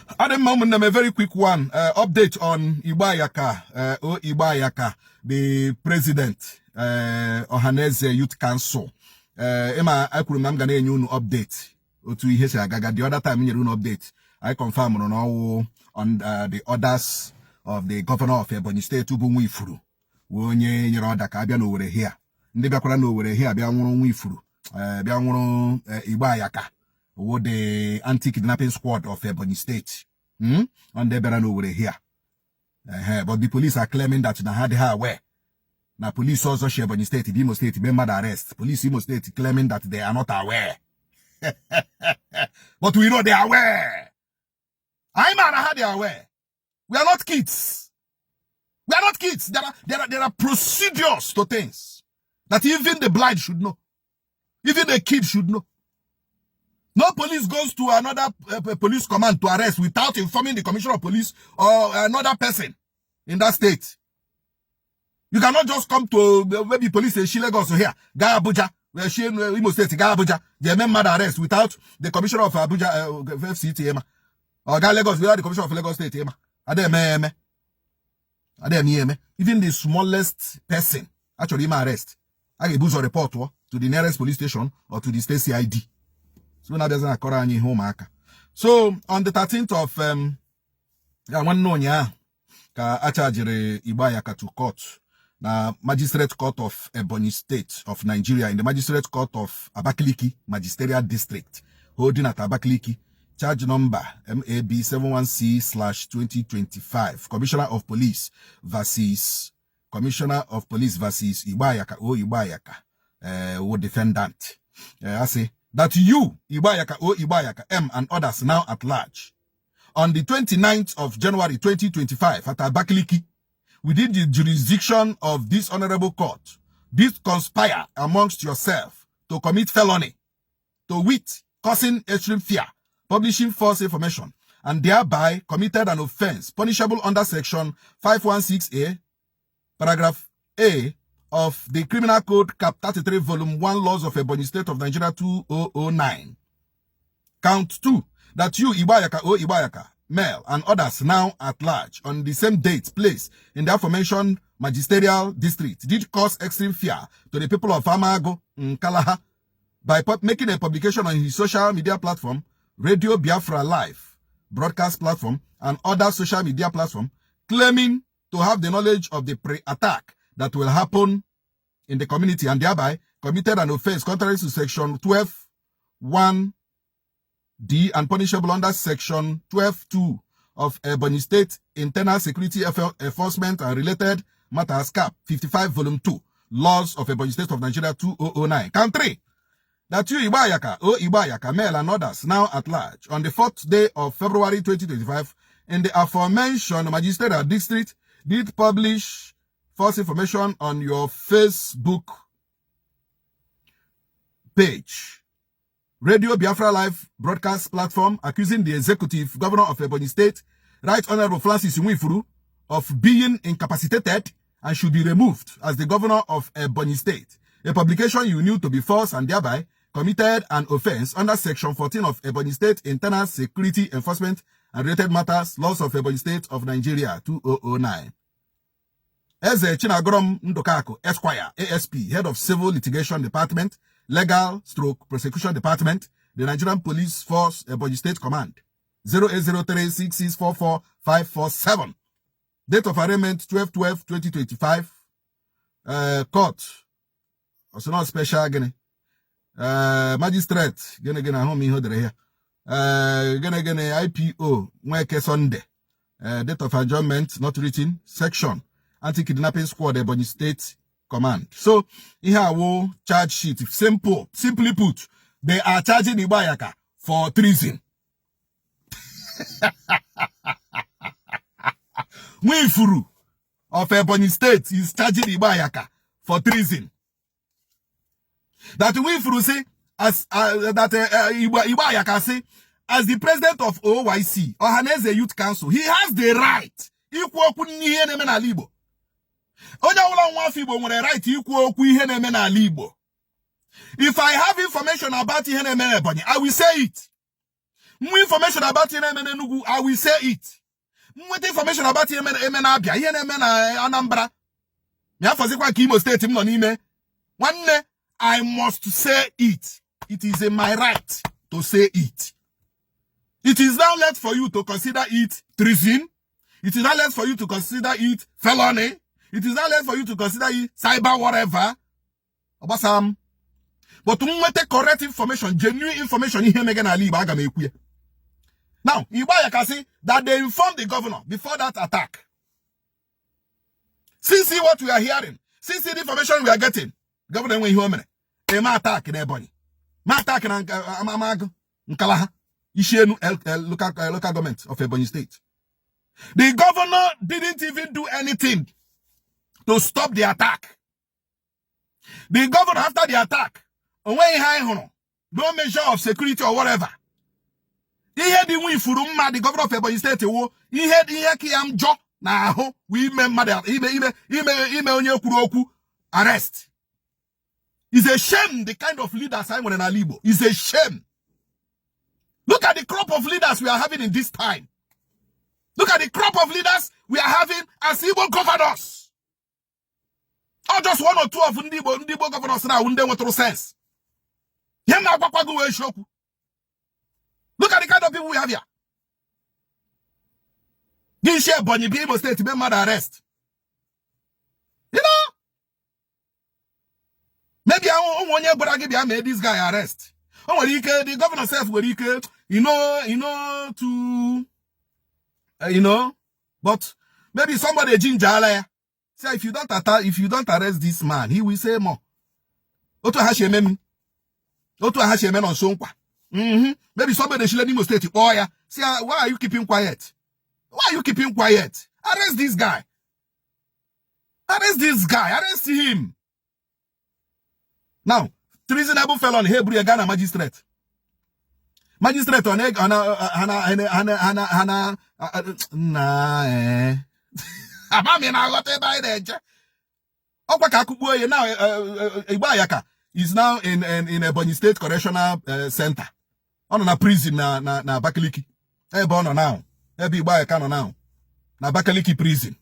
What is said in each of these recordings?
Ọ dị mma, ụmụnne m. A very quick one, update on Igboayaka O Igboayaka, the president, Ohaneze Youth Council. Ịma ekwuru m na m ga na-enye unu update otu ihe si agaga. The other time m nyere unu update, I confirm na ọwụ on the orders of the governor of Ebonyi State, bụ Nwifuru, wee onye nyere order ka abịa n'Owerri here. Ndị bịakwara n'Owerri here bịa nwụrụ Nwifuru, bịa nwụrụ Igboayaka, wo the anti-kidnapping squad of Ebonyi State. On the bịara n'Owerri here. But the police are claiming that na ha adịghị aware na police ọzọ shi Ebonyi State bụ Imo State mee mmadụ arrest. Police Imo State claiming that they are not aware. But we know they are aware. Anyị ma na ha dị aware. We are not kids. We are not kids. There are procedures to things that even the blind should know. Even the kid should know. No police goes to another police command to arrest without informing the commissioner of police or another person in that state. You cannot just come to maybe police in Lagos here, gaa Abuja, where she Imo State, gaa Abuja, they mmadụ arrest without the commissioner of Abuja, FCT, ema, or gaa Lagos without the commissioner of Lagos State, ema. Ade eme. Ade eme. Even the smallest person actually ime arrest, a ga-ebu ụzọ report to the nearest police station or to the state CID. So na-abịazi na-akọrọ anyị ihe ụmụaka. So on the 13th of ya nwanne ụnyaahụ ka a chargeri Igboayaka to court na Magistrate Court of Ebonyi State of Nigeria, in the Magistrate Court of Abakaliki Magisterial District holding at Abakaliki, charge number MAB 71C/2025, Commissioner of Police versus Commissioner of Police versus Igboayaka O Igboayaka, wo defendant. I say that you, Igboayaka O Igboayaka M, and others now at large, on the 29th of January 2025 at Abakaliki, within the jurisdiction of this honorable court, did conspire amongst yourself to commit felony, to wit, causing extreme fear, publishing false information, and thereby committed an offense punishable under section 516A, paragraph A of the Criminal Code, Cap 33, Volume 1, Laws of Ebonyi State of Nigeria 2009. Count 2, that you, Igboayaka O Igboayaka, male, and others now at large, on the same date, place, in the aforementioned magisterial district, did cause extreme fear to the people of Amago, Nkalaha, by making a publication on his social media platform, Radio Biafra Live broadcast platform, and other social media platform, claiming to have the knowledge of the pre-attack that will happen in the community, and thereby committed an offense contrary to section 12 1 D and punishable under section 12.2 of Ebonyi State Internal Security Enforcement and Related Matters, Cap 55, Volume 2, Laws of Ebonyi State of Nigeria 2009. Count 3, that you, Igboayaka O Igboayaka, male, and others now at large, on the fourth day of February 2025, in the aforementioned magisterial district, did publish false information on your Facebook page, Radio Biafra Live broadcast platform, accusing the executive governor of Ebonyi State, Right Honorable Francis Nwifuru, of being incapacitated and should be removed as the governor of Ebonyi State. A publication you knew to be false and thereby committed an offense under section 14 of Ebonyi State Internal Security Enforcement and Related Matters, Laws of Ebonyi State of Nigeria 2009. Eze Chinagorom Ndokaku, Esquire, ASP, Head of Civil Litigation Department, Legal/Prosecution Department, the Nigerian Police Force, Ebonyi State Command, 08036644547. Date of arraignment 12-12-2025. Court. Also not special gịnị? Magistrate gịnị gịnị ahụ m ihe o dere ya. Gịnị gịnị IPO Nweke Sunday. Date of adjournment not written. Section Anti-Kidnapping Squad, Ebonyi State Command. So ihe awo charge sheet. Simple. Simply put, they are charging Igboayaka for treason. Nwifuru of Ebonyi State is charging Igboayaka for treason. That Nwifuru say, as that Igboayaka say, as the president of OYC, Ohaneze Youth Council, he has the right ikwu okwu n'ihe na-eme n'ala Igbo. Onye ọbụla nwa afọ Igbo nwere right ikwu okwu ihe na-eme n'ala Igbo. If I have information about ihe na-eme n'Ebonyi, I will say it. Nwe information about ihe na-eme n'Enugu, I will say it. Nweta information about ihe eme na Abia, ihe na-eme na Anambra, ma afọzikwa nke Imo State m nọ n'ime, nwanne, I must say it. It is in my right to say it. It is now left for you to consider it treason. It is now left for you to consider it felony. It is now left for you to consider it cyber whatever. Ọgbasa m. But nweta correct information, genuine information, ihe mege n'ala Igbo, aga m ekwu ya. Now, Igboayaka sị that they informed the governor before that attack. Since what we are hearing, since the information we are getting, governor enweghị ihe o mere. Eme attack na Ebonyi. Ma attack na Amagụ, Nkalaha, Ishienu local government of Ebonyi State. The governor didn't even do anything to stop the attack. The governor, after the attack, onweghị ihe anyị hụrụ, no measure of security or whatever. Ihe dị nwa ifuru mma, the governor of Ebonyi State wụ ihe dị ihe ka ya njọ na ahụ wụ ime mmadụ ime onye kwuru okwu arrest. Is a shame, the kind of leaders anyị nwere n'ala Igbo. Is a shame. Look at the crop of leaders we are having in this time. Look at the crop of leaders we are having as Igbo governors. Or just one or two of ndị Igbo governors na ndị nwetụrụ sense. Ihe m na-agwakwa gị wee eziokwu. Look at the kind of people we have here. Gị isi Ebonyi bịa Imo State mee mmadụ arrest. Maybe ụmụ onye gwara gị bịa mee this guy arrest. O nwere ike the governor sef nwere ike to but maybe somebody ejinjala ya. Say if you don't arrest this man, he will say more. Otu ha si eme m. Otu ha si eme nọ nso nkwa. Maybe somebody eshile n'Imo State kpọọ ya. Say, "Why are you keeping quiet? Why are you keeping quiet? Arrest this guy. Arrest this guy. Arrest him." Now, treasonable felon, ha eburu ya gaa na magistrate. Magistrate ọ na ọ na ha na ha na ha na ha na na ama m na-aghọta ebe anyị na-eje. Ọkwa ka akụkpuo ya now. Igboayaka is now in Ebonyi State Correctional Center. Ọ nọ na prison na Abakaliki. Ebe ọ nọ now. Ebe Igboayaka nọ now. Na Abakaliki prison.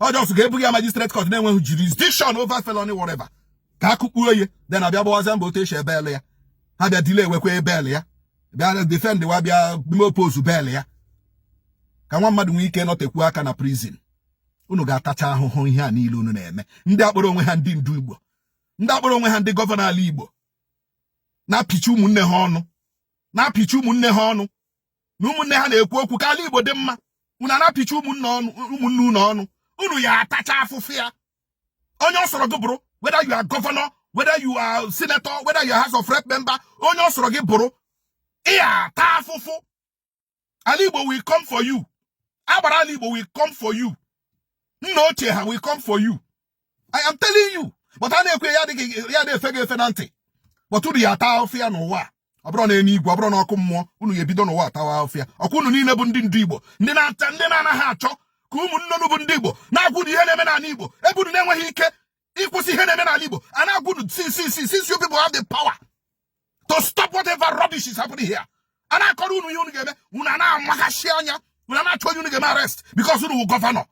Ọ just ga-ebughị ya magistrate court na-enweghị jurisdiction over felony whatever. Ka akụkpuo ya, then abịa gbawazia mbọ otu esi e-bail ya. Ha bịa delay wekwa bail ya. Bịa defend wa, bịa oppose bail ya. Ka nwa mmadụ nwee ike nọtekwu aka na prison. Unu ga-atacha ahụhụ ihe a niile unu na-eme. Ndị akpọrọ onwe ha ndị ndu Igbo. Ndị akpọrọ onwe ha ndị governor ala Igbo. Na-apịchi ụmụnne ha ọnụ. Na-apịchi ụmụnne ha ọnụ. Na ụmụnne ha na-ekwu okwu ka ala Igbo dị mma. Unu na-apịchi ụmụnne ọnụ, ụmụnne unu ọnụ. Unu ya atacha afụfụ ya. Onye ọ sọrọ gị bụrụ, whether you are governor, whether you are senator, whether you are House of Rep member, onye ọ sọrọ gị bụrụ, ị ya ata afụfụ. Ala Igbo will come for you. Agbara ala Igbo will come for you. Nna ochie ha will come for you. I am telling you. But a na-ekwe ya adịghị ya na-efe gị efe na ntị. But unu ya ata ahụfụ ya n'ụwa a. Ọ bụrụ na eluigwe, ọ bụrụ na ọkụ mmụọ, unu ya ebido n'ụwa atawa ahụfụ ya. Ọkwa unu niile bụ ndị ndu Igbo, ndị na-ata, ndị na-anaghị achọ ka ụmụnne unu bụ ndị Igbo na-agwa unu ihe na-eme n'ala Igbo, ebe unu na-enweghị ike ịkwụsị ihe na-eme n'ala Igbo. A na-agwa unu, see, since you people have the power to stop whatever rubbish is happening here, a na-akọrọ unu ihe unu ga-eme, unu a na-amakashi anya, unu a na-achọ onye unu ga-eme arrest because unu wụ governor.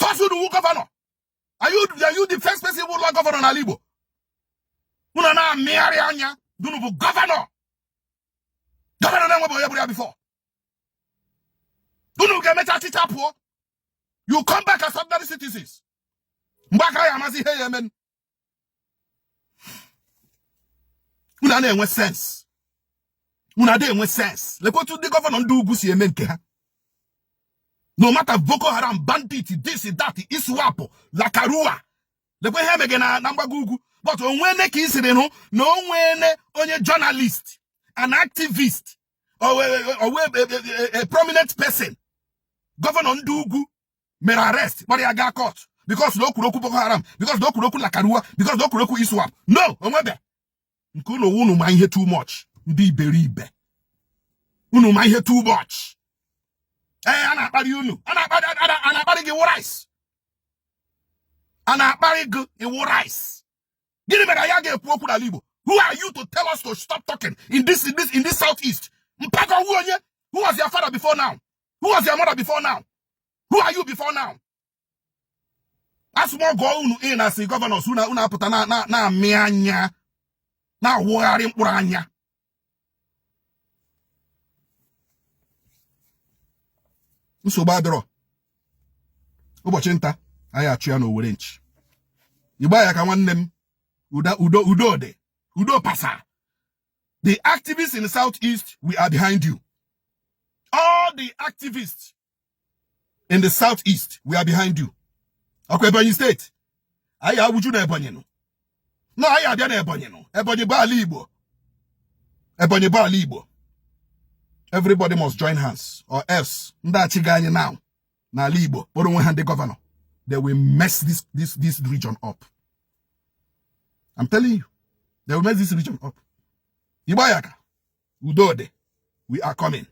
Sọsọ unu wụ governor. Are you the first person wụ governor n'ala Igbo? Unu na-amịgharị anya, unu bụ governor. Governor na-enweghị onye bụrụ ya before. Unu ga-emecha achịcha pụọ. You come back as ordinary citizens. Mgbe aka ya amasị ihe ya eme. Unu a na-enwe sense. Unu adịghị enwe sense. Lekwa otu ndị governor ndị ugwu si eme nke ha. No matter Boko Haram, bandit, this, that, ISWAP, Lakarua. Lekwa ihe emege na mgbago ugwu. But onwene ka i siri hụ na onwene onye journalist, an activist, or a prominent person, governor ndị ugwu mere arrest, kpọrọ ya gaa court because na o kwuru okwu Boko Haram, because na o kwuru okwu Lakarua, because na o kwuru okwu ISWAP. No, onwebe. Nke unu unu ma ihe too much. Ndị iberibe. Unu ma ihe too much. Ee, a na-akparị unu. A na-akparị gị iwu rice. A na-akparị gị iwu rice. Gịnị mere ya ga-ekwu okwu n'ala Igbo? Who are you to tell us to stop talking in this Southeast? Mpago who onye? Who was your father before now? Who was your mother before now? Who are you before now? Asụmọ gụọ unu in as governors, unu apụta na na na-amị anya, na-awụgharị mkpụrụ anya. Nsogbu adịrọ. Ụbọchị nta anyị achụ ya n'Owere nchi. Igboayaka nwanne m, udo udo udo dị, udo pasa. The activists in the Southeast, we are behind you. All the activists in the Southeast, we are behind you. Ọkwa Ebonyi State, anyị awụju na Ebonyi nụ. No, anyị abịa na Ebonyi nụ. Ebonyi bụ ala Igbo. Ebonyi bụ ala Igbo. Everybody must join hands or else ndị achịga anyị now n'ala Igbo kpọrọ onwe ha ndị governor. They will mess this region up. I'm telling you, they will mess this region up. Igboayaka, udo dị, we are coming.